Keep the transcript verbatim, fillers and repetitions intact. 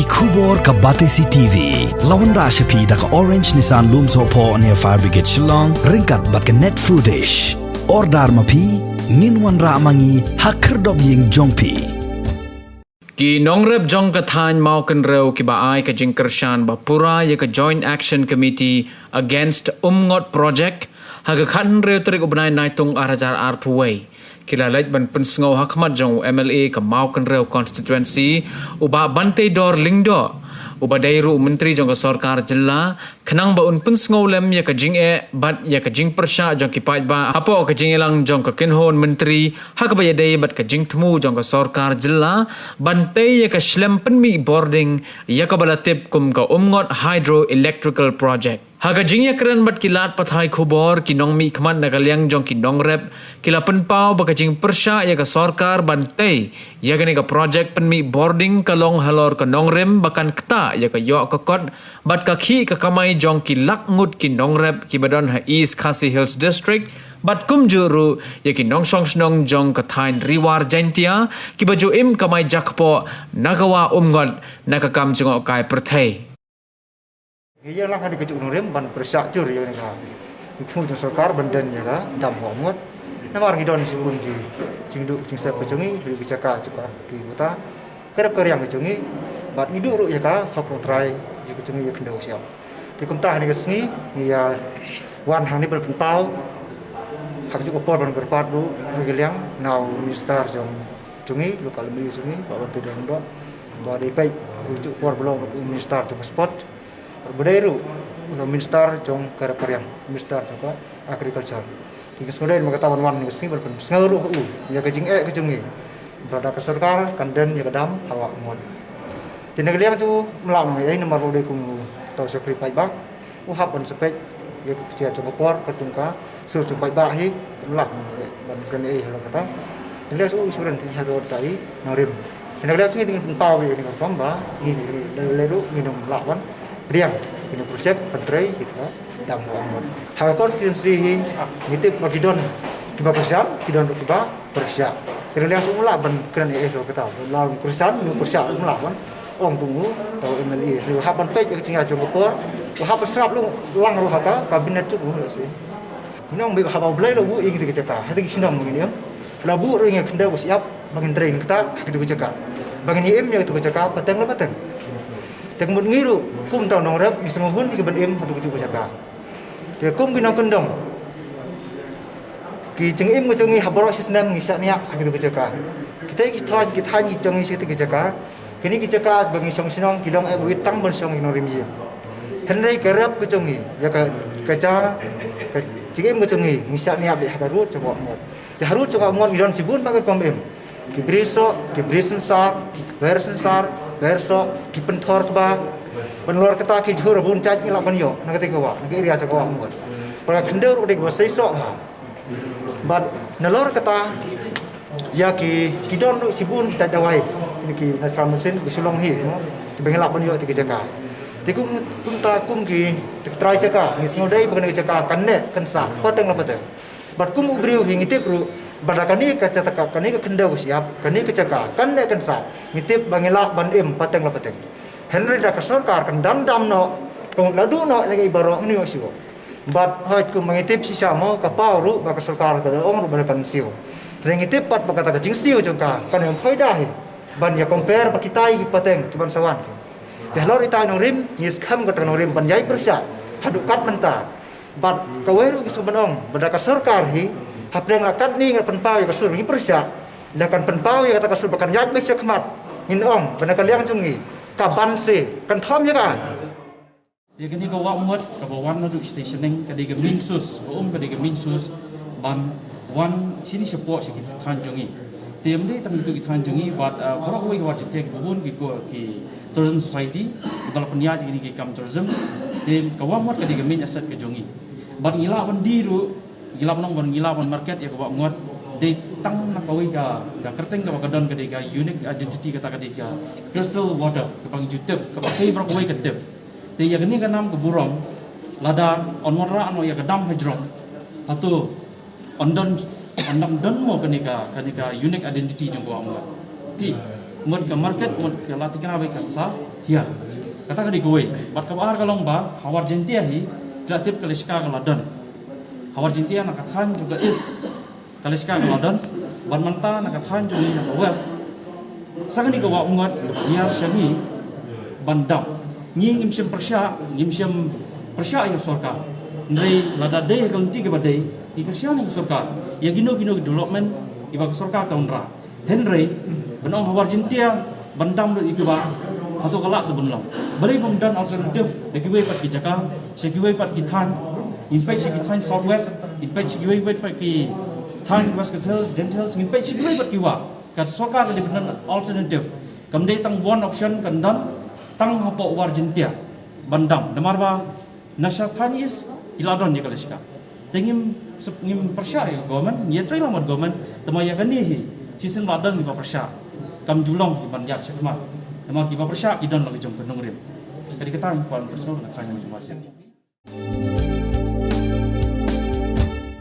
Khubor ka Batesi T V la wanrah sha phi da ka Orange Nissan Lumsohphoh near Fire Brigade Shillong, ryngkat bad ka Net Foodish. Order ma phi, ngin wanrah ma ngi ha khyrdop ïing jong phi. Ki nongrep jong ka thaiñ Mawkynrew kiba ai ka jingkyrshan ba pura ïa ka Joint Action Committee Against Umngot Project ha ka khathynriew tarik u bnai Naitung ar hajar arphew wei ki la leit ban pynsngew ha khmat jong u M L A ka Mawkynrew Constituency, u Bah Banteidor Lyngdoh, uba dei ruh u Myntri jong ka Sorkar Jylla, khnang ba un pynsngew lem ïa ka jingeh bad ïa ka jingpyrshah jong ki paidbah hapoh ka jingïalang jong ka kynhun myntri ha kaba ïadei bad ka jingthmu jong ka Sorkar Jylla ban tei ïa ka shlem pynmih bording ïa kaba la tip kum ka Umngot Hydroelectrical Project. Ha ka jingïakren bad ki lad pathai khubor, ki nongmihkhmat na ka liang jong ki nongrep ki la pynpaw ba ka jingpyrshah ïa ka sorkar ban tei ïa kane ka project pynmih bording ka long halor ka nongrim ba kan ktah ïa ka ïoh ka kot bad ka khih ka kamai jong ki lak ngut ki nongrep kiba don ha East Khasi Hills District, bad kumjuh ruh ïa ki nongshong shnong jong ka thaiñ Ri War Jaintia kiba ju im kamai jakpoh na ka wah Umngot na ka kam jngohkai pyrthei. Ngi ïa lah ha ka juh nongrim ban pyrshah jur ïa ka jingthmu jong sorkar ban don ïa ka dam ha Umngot. Namar ngi don shibun ki jingduh jingsep ka jong ngi, ki jaka jaka ki buta, ka rep ka riang ka jong ngi, bad ngi duh ruh ïa ka hok longtrai ïa ka jong ngi ïa khyndew sha. Te kumta ha kane ka sngi ngi ïa wan hangne ban pynpaw ha ka juh ka por ban kyrpad ruh ha ka liang na u minister jong jong ngi, local M L A jong ngi, Bah Banteidor Lyngdoh, ba dei peit ha ka juh ka por ba long ruh u minister jong ka sport. Ba dei ruh u minister jong ka rep ka riang, minister jong ka agriculture. Te ngi sngewdei namar kata ban wan ngi sngew ban pynsngew ruh ha u ïa ka jingeh ka jong ngi ba lada ka sorkar kan don ïa ka dam ha wah Umngot. Te na ka liang jong u ym lah ban ong ei namar u dei kum uta u shakri paidbah, u hap ban sa peit ïa ka jia jong ka por, ka jong ka sur jong paidbah hi, ym lah ban kren ei halor kata. Na ka liang jong u, u shu kren te halor kata i nongrim. Na ka liang jong ngi te ngin pynpaw ïa kane ka rukom ba ngi, ngi, ngi, lei ruh ngin ym lah ban pdiang ïa kane ka project ban trei ïa ka dam ha Umngot. Ha ka constituency hi ngi tip ba ki don kiba kyrshan, ki don ruh kiba pyrshah. Te na ka liang jong u ym lah ban kren ei ei halor kata. Ym lah ban kyrshan, ym kyrshan, ym lah ban ong kum uta u M L A. Te u hap ban peit ïa ka jingïaid jong ka por, u hap ban sngap lang ruh ha ka cabinet jong u lehse. Ngi ong ba haba U Blei u la buh ïa kata ka jaka ha kata ka shnong ba ngin im, u la buh ruh ïa ngi khyndew ka shyiap ba ngin trei ngin ktah ha kata ka jaka, ba ngin ïa im ïa kata ka jaka pateng la pateng. Te ka mut ngi ruh kum uta u nongrep ngi sngewhun ïa ka ban im ha kata ka jaka. Te kum ki nongkyndong, ki jingim ka jong ngi ha baroh shi snem ngi shaniah ha kito ki jaka. Kita ki thaiñ, ki thaiñ ki jong ngi sha kito ki jaka. Kine ki jaka ba ngi shong shnong ki long eh ba wit tang ban shong ki nongrim ïing. Hynrei ka rep ka jong ngi ïa ka, ka ja, ka jingim ka jong ngi ngi shaniah beit ha ka rud jong ka Umngot. Te ha rud jong ka Umngot ngi don shibun bha ki rukom im. Ki bri soh, ki bri synsar, ki ber synsar, ber soh, ki pynthor kba. Ban lor kata ki jhur bun jait ngi lah ban ïoh na kata ka wah, na ka area jong ka wah Umngot. Bad ka khyndew ruh ka dei kaba sei soh bha. Bad nalor kata ïa ki, ki don ruh shibun jait dawai, ki natural medicine, ki shu long hi, no? Kiba ngi lah ban ïoh ha kito ki jaka. Te kum, kumta kum ki, ki trai jaka ngi sngewdei ba kane ka jaka kan neh kan sah pateng la pateng. Bad kum u briew hi ngi tip ruh ba da kane ka jaka, kane ka khyndew ka shyiap, kane ka jaka kan neh kan sah, ngi tip ba ngi lah ban im pateng la pateng. Hynrei da ka sorkar kan dam dam noh, kan naduh noh ïa ki baroh ngin ïoh shuh. Bad hooid kum ba ngi tip shisha mo, ka paw ruh ba ka sorkar ka da ong ruh ba da kan siew. Hynrei ngi tip pat ba kata ka jingsiew jong ka kan ym poi da hi ban ïa compare bad kita ki pateng ki ban sa wan ki. Te halor ita i nongrim ngi skhem kata ka nongrim ban ïai pyrshah haduh kat mynta. Bad kawei ruh ngi sngewbha ban ong ba da ka sorkar hi, hapdeng la katne ngi pynpaw ïa ka sur ngi pyrshah, la kan pynpaw ïa kata ka sur ba kan ïaid beit shakhmat. Ngin ong ba na ka liang jong ngi ka ban se kan thom ïa ka. Te kane ka wah Umngot kaba wan naduh station neng ka dei ka main source, ka um ka dei ka main source ban wan shini shapoh sha ki thaiñ jong ngi. Te ym dei tang kito ki thaiñ jong ngi bad, ah, baroh kawei ka wah Jaintia kiba bun ki ko ki tourism society kiba la pynïaid ïa kine ki kam tourism. Te ka wah Umngot ka dei ka main asset ka jong ngi. Bad ngi lah ban die ruh, ngi lah ban ong ban, ngi lah ban market ïa ka wah Umngot dei tang na kawei ka, ka kyrteng kaba ka don ka dei ka unique identity, kata ka dei ka crystal water kaba ngi ju tip, kaba kawei baroh kawei ka tip. Te ïa kane ka nam ka burom, lada yn wanrah noh ïa ka dam hajrong, hato yn don, yn dang don mo kane ka, kane ka unique identity jong ka wah Umngot. Ki. Mut ka market, mut ka la tikna beit ka sa hiar. Kata ka dei kawei. Bad kaba ar ka long ba ha War Jaiñtia hi, ki la tip ka leshka ka la don. Ha War Jaiñtia na ka thaiñ jong ka East, ka leshka ka la don. Bad mynta na ka thaiñ jong ngi na ka West, sa kane ka Wah Umngot ka hiar sha ngi ban dam. Ngi ngim shym pyrshah, ngim shym pyrshah ïa ka sorkar. Hynrei lada dei ha ka lynti kaba dei, ngi kyrshan ïa ka sorkar ïa kino kino ki development kiba ka sorkar ka wanrah. Hynrei ban ong ha War Jaiñtia ban dam lut ïa kiba, hato ka lah sa ban long? Balei bym don alternative da kiwei pat ki jaka, sha kiwei pat ki thaiñ? Ngin peit sha ki thaiñ South West, ngin peit sha kiwei pat ki thaiñ West Khasi Hills, Jaintia Hills, ngin peit sha kiwei pat ki wah. Ka sorkar ka dei ban don alternative. Kam dei tang one option kan don tang hapoh War Jaiñtia ban dam. Namar ba na sha thaiñ East ki la don ïa ka leshka. Te ngim, ngim pyrshah ïa ka government, ngi ïatrei lang bad government, tangba ïa kane hi shisien la don kiba pyrshah. Kam ju long hi ban ïaid shakhmat. Namar kiba pyrshah ki don la ka jong ka nongrim. Ka dei kata ngi kwah pynsngew na ka thaiñ jong War Jaiñtia.